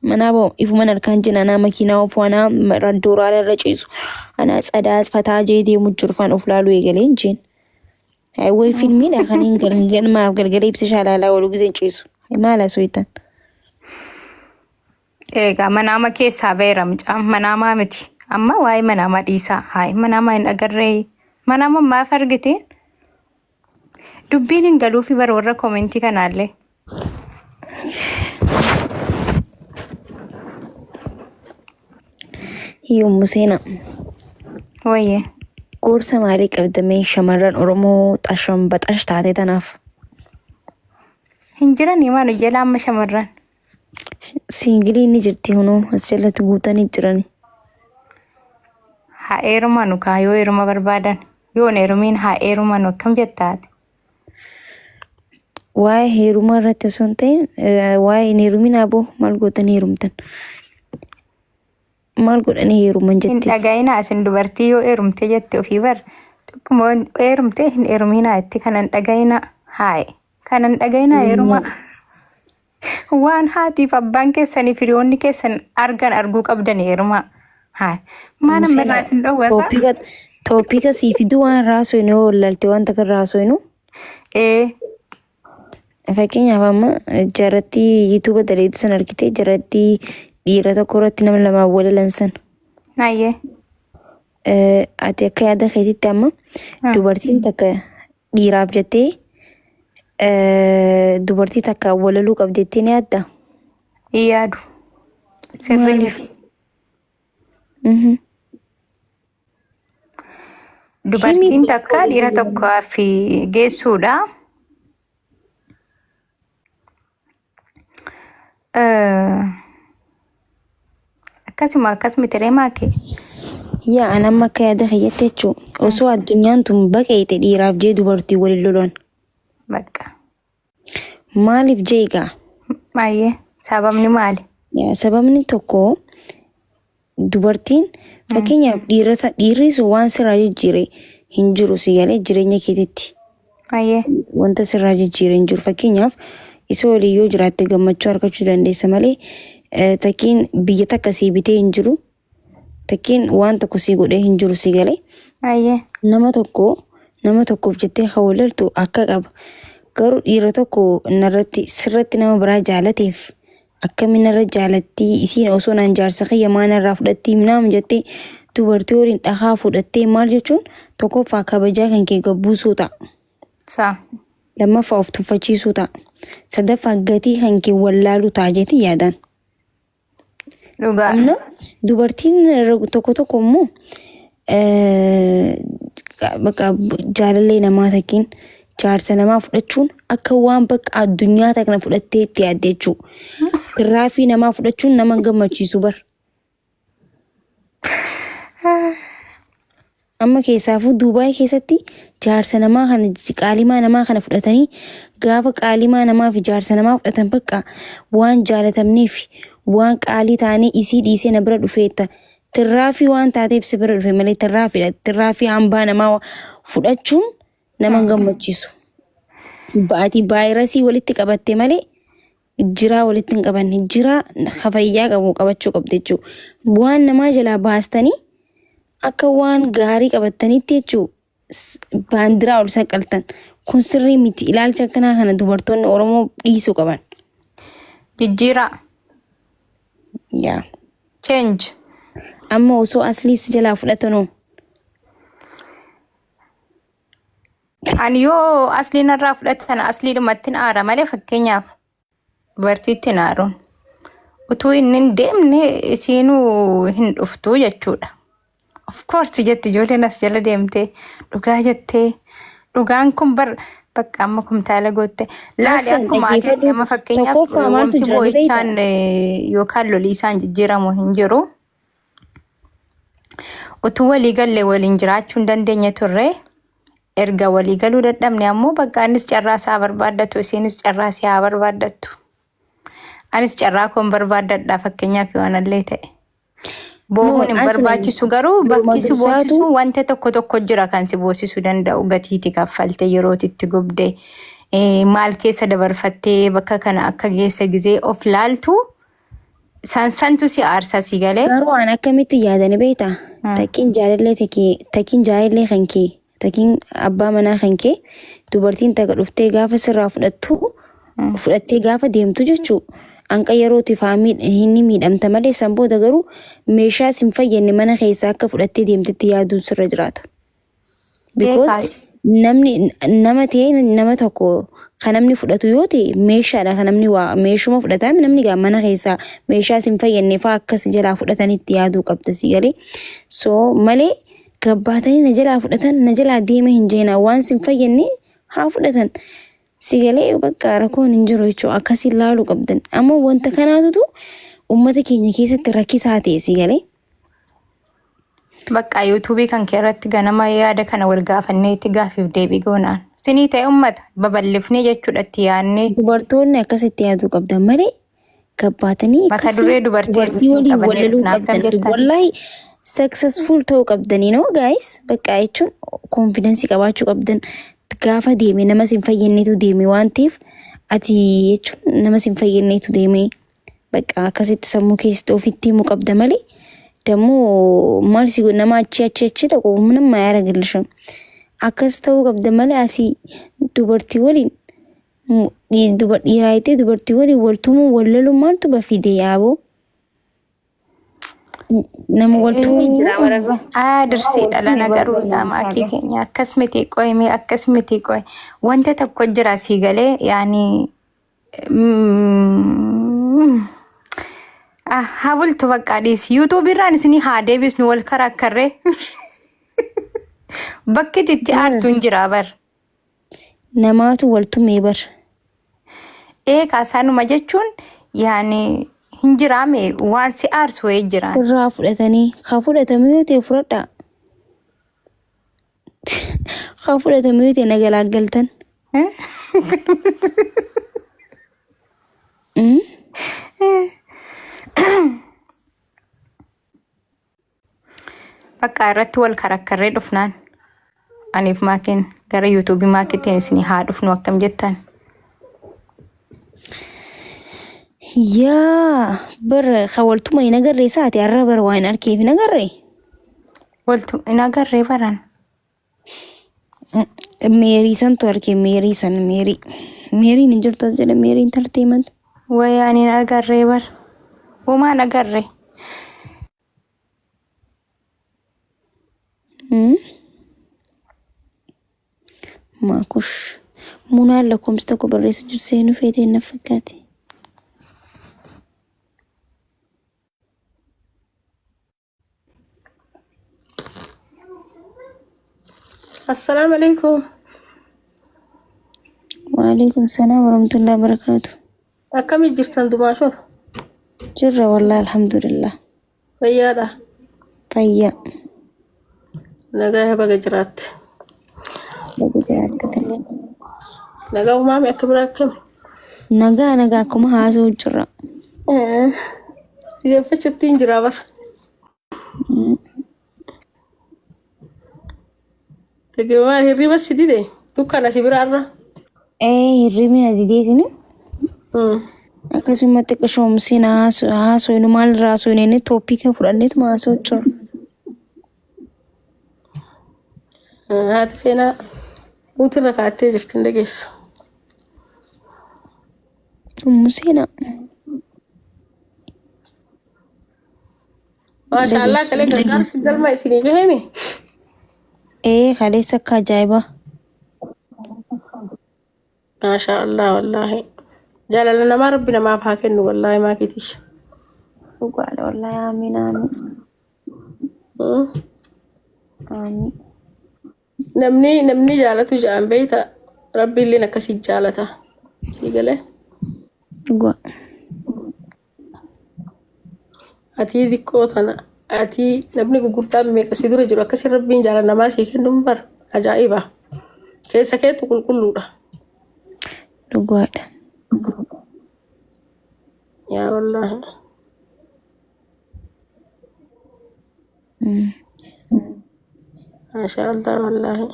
Manaa bahu ifuman harkaan jina anaa makiinaa ofu anaa dooraara irra ciisu anaa tsadaa fataa jee deemu jiru faan of laaluu eegalee hin jeen. Way filmiidha kan hin galmaaf galgala ibsa shaalaalaa oolu gizeen ciisu. Maal asoo ittan. Egaa manaama keessaa ba'eera mucaan manaamaa miti. Amma waa'ee manaamaa dhiisaa. Hayi manaamaa hin agarree. Manaama maaf argite? Dubbiin hin galuufi bara warra koomentii kanaallee. Yommuu seenaa. Wayyee. Gorsa maalii qabda mee shamarran Oromoo xashan baxash taate tanaaf? Hin jiranii maal jala amma shamarran. Siingilii ni jirti hunoo as jalatti guutanii jirani. Haa heerumanu kaa yoo heeruma barbaadan. Yoo hin heerumiin haa heerumanu akkam jettaati. Waa'ee heerumaa irratti osoo hin ta'in waa'ee hin heerumin aboo maal gootanii heerumtan? Maal godhanii heeruman Hin jetteef? dhaga'inaa isin dubartii yoo heerumte jette ofii bar tokkuma heerumte hin heeruminaa itti kana hin dhaga'inaa haaye kana hin dhaga'inaa heerumaa. Waan haatiif abbaan keessanii fi hiriyoonni keessan argan arguu qabdan heerumaa. Haa. Maan amma irraa isin dhowwasa? Tooppiika tooppiika sii fiduu waan raasooyinu yoo wallaalte waan takka raasooyinu Ee. fakkeenyaaf amma jaratti yuutuuba daleetu san argite jaratti dhiira tokko irratti nama lamaan walalan san. Ayyee. Ati akka yaada keetitti amma dubartiin takka dhiiraaf jettee dubartii takka walaluu qabdi jettee ni yaaddaa? Hin yaadu. Sirrii Maaliif? miti. Dubartiin Himi takka dhiira tokkoof geessuudha. Akkasuma akkas miti ree maakee. Yaa an amma akka yaada kiyyatti jechuun osoo addunyaan tun baqeete dhiiraaf jee dubartii waliin lolan. Bakka. Maaliif jee egaa? Maayyee sababni maali? Yaa, Sababni tokko dubartiin fakkeenyaaf dhiirota dhiirri sun waan sirraa jijjiire hin jiru si galee jireenya keetitti. Maayyee. Wanta sirraa jijjiire hin jiru. Fakkeenyaaf isa waliin yoo jiraatte gammachuu argachuu dandeessa malee takkiin biyya takka sii bitee hin jiru. Takkiin waan tokko sii godhee hin jiru si galee. Ayyee. Nama tokko nama tokkoof jettee kan walaltu akka qaba. Garuu dhiira tokko narratti sirratti nama biraa jaalateef akkamiin narra jaalattii isiin osoo naan jaarsa kiyya maa narraa fudhattii naam jettee dubartii waliin dhakaa fudhattee maal jechuun tokkoffaa kabajaa kan kee gabbuusuu ta'a. Saa. Lammaffaa of tuffachiisuu ta'a. Sadaffaa gatii kan kee wallaaluu ta'a jeetii yaadaan. Dhugaa. Amma dubartiin tokko tokko immoo bakka jaalallee namaa takkiin jaarsa namaa fudhachuun akka waan bakka addunyaa takna fudhattee itti yaadde jechuudha. Tirraafii namaa fudhachuun nama hin gammachiisu bar. Amma keessaafuu Duubaay keessatti jaarsa namaa kana qaalimaa namaa kana fudhatanii gaafa qaalimaa namaa fi jaarsa namaa fudhatan bakka waan jaalatamneef waan qaalii taanee isii dhiisee na bira dhufeetta. Tirraafii waan taateef si bira dhufe malee tirraafiidha. Tirraafii hambaa namaa fudhachuun nama hin gammachiisu. Ba'atii vaayirasii walitti qabatte malee jiraa walitti hin qabanne jiraa fayyaa qabu qabachuu qabdi jechuudha. Waan namaa jalaa baastanii akka waan gaarii qabattanitti jechuudha baandiraa ol saqqaltan. Kun sirrii miti. Ilaalcha akkanaa kana dubartoonni Oromoo dhiisuu qaban. Jijjiiraa. Yaa. Change. Amma osoo aslii si jalaa fudhatanoo Ani yoo aslii narraa fudhatan asliidhumatti aara malee fakkeenyaaf dubartiitti hin aaruun. Utuu inni hin deemne isiinuu hin dhuftu jechuudha. Of course jetti ijoolleen as jala deemtee dhugaa jettee dhugaan kun bar bakka amma kumtaala gootte. Laali Aslan akkuma ati jette dhaggeeffadhu amma fakkeenyaaf tokkoffaa maaltu wanti jira ni beektaa? boo'ichaan yookaan loliisaan jijjiiramu hin jiru. Utuu walii galle waliin jiraachuu hin dandeenye turre. Erga walii galuu dadhabne ammoo bakka innis carraa isaa barbaaddatu isiinis carraa isii haa barbaaddattu. Anis carraa koon barbaaddadha fakkeenyaaf yoo anallee ta'e. No, Boohuun hin aslan barbaachisu garuu duruma bakki si dursaatu boosisu wanta tokko tokko jira kan si boosisuu danda'u gatiiti kaffalte yerootitti gubde maal keessa dabarfattee bakka kana akka geesse gizee of laaltu. San santu si aarsa si galee. Garuu an akkamitti yaadani beektaa? Takkiin jaalallee takii takkiin jaalallee kan kee takkiin abbaa manaa kan kee dubartiin takka dhuftee gaafa sirraa fudhattu fudhattee gaafa deemtu jechuu hanqa yerootiif haa hin miidhamta malee san booda garuu meeshaa sin fayyadne mana keessaa akka fudhattee deemtetti yaaduun sirra jiraata. Because Beekaa. namni nama ta'e nama tokko kan namni fudhatu yoo ta'e meeshaadha kan namni waa meeshuma fudhataa namni gaa mana keessaa meeshaa sin fayyadne fa'aa akkas jalaa fudhatanitti yaaduu qabda si galee. So malee gabbaatanii na jalaa fudhatan na jalaa deema hin jeenaa waan sin fayyadne haa fudhatan. Si galee bakka rakkoon hin jiru jechuudha akkasiin laaluu qabdan. Amma wanta kanaatutu uummata keenya keessatti rakkisaa ta'e si galee. Bakka yuutuubii kan kee irratti ganama yaada kana wal gaafannee itti gaafiif deebii goonaan. Sinii ta'e uummata babal'ifnee jechuudha itti yaadnee Dubartoonni akkasitti yaaduu qabdan malee gabbaatanii mata akkasii duree dubartii dubartii isin waliin qabannee walaluu dhufna akkam qabdan. jettan. Wallaahi successful ta'uu qabdanii no guys bakka jechuun confidence qabaachuu qabdan gaafa deeme nama sin fayyadneetu deeme waan ta'eef ati jechuun nama sin fayyadneetu deeme bakka akkasitti sammuu keessatti ofitti himuu qabda malee dammoo maal si godhu nama achi achi achi dhaqu nama yaara akkas ta'uu qabda malee asii dubartii waliin dhiiraa jettee dubartii waliin wal tumuu wal loluun maaltu ba fide yaaboo nama wal tumuu hin jira bararra. Aa dirsii Wal dhala tume nagaruu barbaadu yaa maakii isaadha. keenya akkas miti qoyimee akkas miti qoy wanta tokko jira sii galee yaani haa bultu bakka dhiisi yuutuubii irraan isinii haa deebisnu wal karaa akkarree bakki itti aartu hin jira bar. Namaatu wal tumee bar. Eegaa sanuma jechuun yaani hin jiraame waan si aarsu wayii jiraan. Irraa fudhatanii haa fudhatamu yoo ta'e fudhadhaa. Haa fudhatamu yoo ta'e na galaaggaltan. Bakka irratti wal karakkarree dhufnaan aniif maakiin gara yuutuubii maakiitiin isinii haa dhufnu akkam jettan. Yaa bar haa wal tuma hin agarree isaati har'a bar waa hin arkeef hin agarree. Waltu hin agarree baran. Meerii santu arke meerii san meerii. Meeriin hin jirtu as jedha meeriin tartiiman. Wayi ani hin agarree bar. Uumaan agarree. Maakush. Munaan lakkoomsa tokko barreessa jiru seenuu feetee na fakkaate. Assalaamu alaikum. Waalaikum salaam warahmatullahi wabarakatuh. Akkami jirtan dumaashota? Jirra wallahi alhamdulillah. Fayyaadha. Fayyaa. Nagaa baga jiraatte. Baga jiraatte tallee. Nagaa umaame akka biraa akkami? Nagaa nagaa akkuma haasa'u jirra. Xiyyeeffachuutti hin jiraa bara. Maal hirriba si dide? Dukkana si biraarra. Ee hirribni na dideetini. Akkasumatti qishoomsiin haasoo nu maal irraa haasoo inni tooppiika fudhanneetuma haasa'u jirra. Haati seenaa guutirra kaa'attee jirti hin dhageessu. Ummu seenaa. Maashaallah kalee gargaarsi galma isinii gaheme. Ee kaleessa akka ajaa'ibaa. Maashaallah wallaahi. Jaalala namaa rabbi namaaf haa kennu wallaahi maakiitish. Dhugaadha wallaahi amiin amiin amiin. Namni namni jaalatu ja'an beeyta rabbi illeen akkasii jaalata. Sii galee. Dhugaa. Atii xiqqoo tana atii namni gurgurtaan meeqa si dura jiru akkasii rabbiin jaalala namaa sii kennuun bara ajaa'iba. Keessa keetu qulqulluudha. Dhugaadha. Yaa wallaahi. Maashaa Allah wallaahi.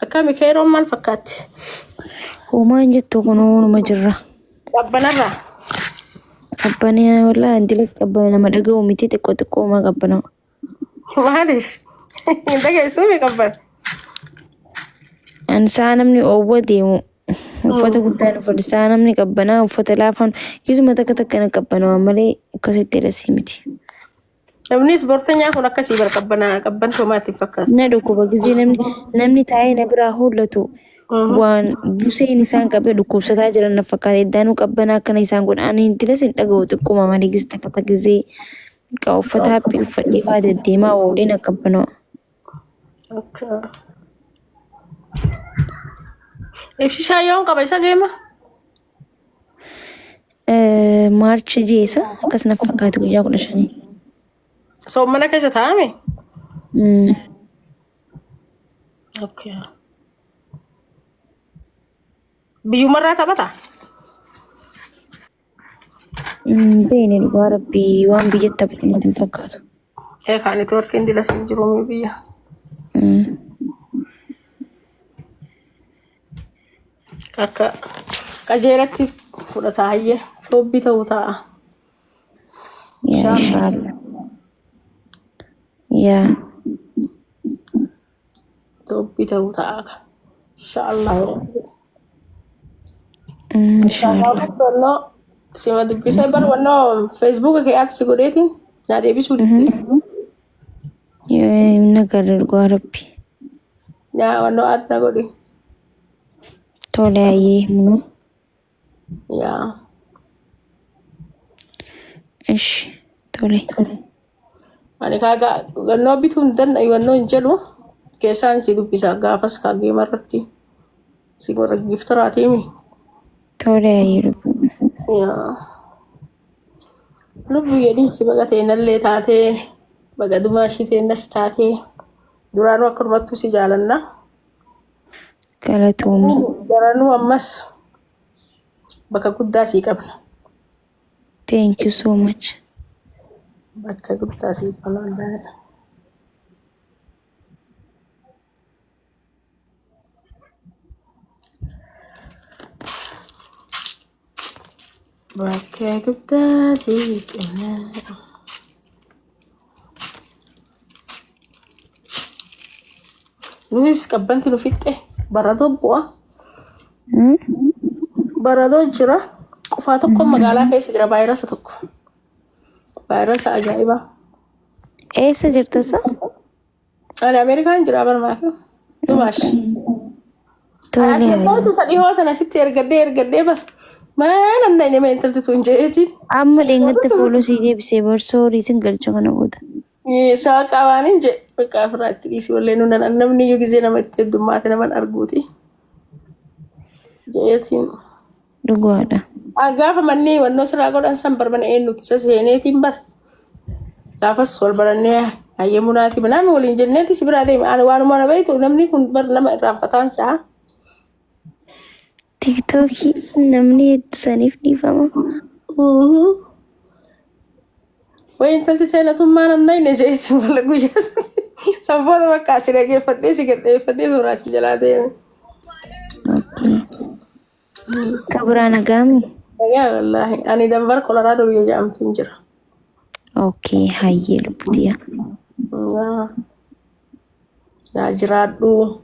Akkami keeroon maal fakkaatti? Homaa hin jettu kunoo numa jirra. Qabbanarraa. Qabbanaa wallaahi intilas qabbana nama dhaga'u miti xiqqoo xiqqoomaa qabbanaa. Maaliif? Hin dhageessuu mi qabban? An saa namni oowwa deemu uffata guddaan uffata saa namni qabbanaa uffata laafaan gisuma takka takka na qabbanaa malee akkasitti dhasii miti. Namni ispoorteenyaa kun akkasii bara qabbanaa qabban tomaatti hin fakkaatu. Na dhukkuba gisee namni taa'ee na biraa hollatu waan buseen isaan qabee dhukkubsataa jiran na fakkaata. Iddaanuu qabbanaa akkana isaan godha. Ani intilas hin dhaga'u xiqquma malee gis takka takka gisee uffata haphii uffadhee faa deddeemaa oolee na qabbanaa. Okay. Ibsishaa yoon qaba isa geema? Maarchi jeesa akkas na fakkaate guyyaa 15. Soommana keessa taa'ame? Okay. Biyyumarraa taphata? Hin beekne dhugaa rabbii waan biyyatti taphatu natti hin fakkaatu. Ee kaa neetwoorkiin dilas hin jiru mi biyya. Akka qajeelatti fudhata hayyee toobbii ta'uu taa'a. Yaa Inshaallah. inshaallah. Yaa. Toobbii ta'uu taa'a. Inshaallah. Inshaallah. Wannoo sima dubbisee bar wannoo feesbuuka kee ati si godheetiin naa deebisuu didde. Nagarra dhugaa rabbi. Naa wannoo ati na godhi. Tole ayyee munoo. Yaa. Ishi tole. Ani kaagaa wannoo bituu hin danda'u wannoo hin jedhu keessaan si dubbisa gaafas kaa geema irratti si warra giftaraatiimi. Tole ayyee lubbuu. Yaa. Lubbu jedhii si baga teenallee taatee baga dumaa ishii teennas taatee duraanuu akkanumattuu si jaalanna. Galatoomii. Daranuu ammas bakka guddaa sii qabna. Thank you so much. Bakka guddaa sii qabna wallaahi. Bakka guddaa sii qabna. Nunis qabbanti nu fixxe baradoo bu'a. Baradoo jira. Qufaa tokko magaalaa keessa jira vaayirasa tokko. Vaayirasa ajaa'ibaa. Eessa jirta sa? Ani Ameerikaan jira barmaaf. Dumaash. Tole. Ati abbootu isa dhihoo tana sitti ergadhee ergadhee bar. Maal anna inni intalti tun jeetiin. Amma dheengatta fuuluu sii deebisee bar soorii sin galcha kana booda. Sawa qabaanin je bakka ofirraa itti dhiisi wallee nu nan namni iyyuu gizee nama itti heddummaate naman arguuti. Jeetiin. Dhugaadha. Gaafa manni wannoo sirraa godhan san barbana eenyuti isa seeneetiin bar. Gaafas wal barannee hayyee munaati naami waliin jenneeti si biraa deeme. Ani waanuma na beektu namni kun bar nama irraanfataan sa'a. Tiktookii namni hedduu saniif dhiifama. Wayi intalti teenatummaan anna inni jeetiin wala guyyaa sana. San booda bakka si dhageeffadhee si gadheeffadhee suuraa si jalaa deeme. Ka biraa nagaami? Nagaa wallaahi. Ani Denver Colorado biyya jedhamtu hin jira. Okay, hayyee lubbutiya. Naa jiraadhu.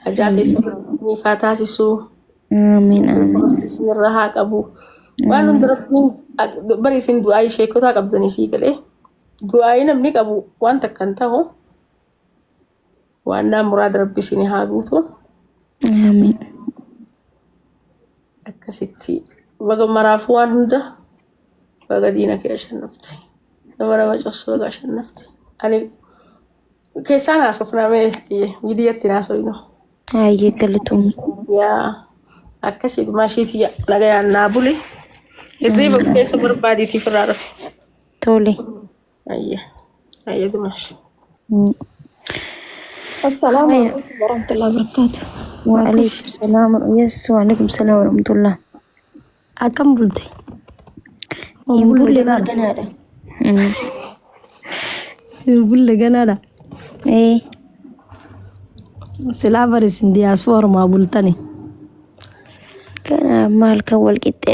Hajaa keessa isiniif haa taasisu. Amiin amiin. Isinirra haa qabu. Waan hunda rabbiin bari isin du'aayii sheekotaa qabdanii sii galee. Du'aayii namni qabu waan takka hin ta'u. Waan naan muraada rabbi isin haa guutu. Amiin. Akkasitti baga maraafuu waan hunda baga diina kee ashannafte. Nama nama cabsu baga ashannafte. Ani keessaan haasofnaa mee miidiyatti haasofnu. Hayyee galatoomii. Yaa akkasii dhumaa ishiiti nagayaan naa buli. Hirriiba keessa barbaadiitiif irraa dhufe. Tole. Ayyee. Ayyee dhumaashi. Assalaamu Haya. alaikum warahmatullahi wabarakatuh. Waalaikum salaam. Yes, waalaikum salaam warahmatullah. Akkam bulte? Hin Hin bulle bulle ganaadha. ganaadha. Hin bulle ganaadha. Eh, Silaa barisin diyaaspoorumaa bultani. kana maal kan wal qixxee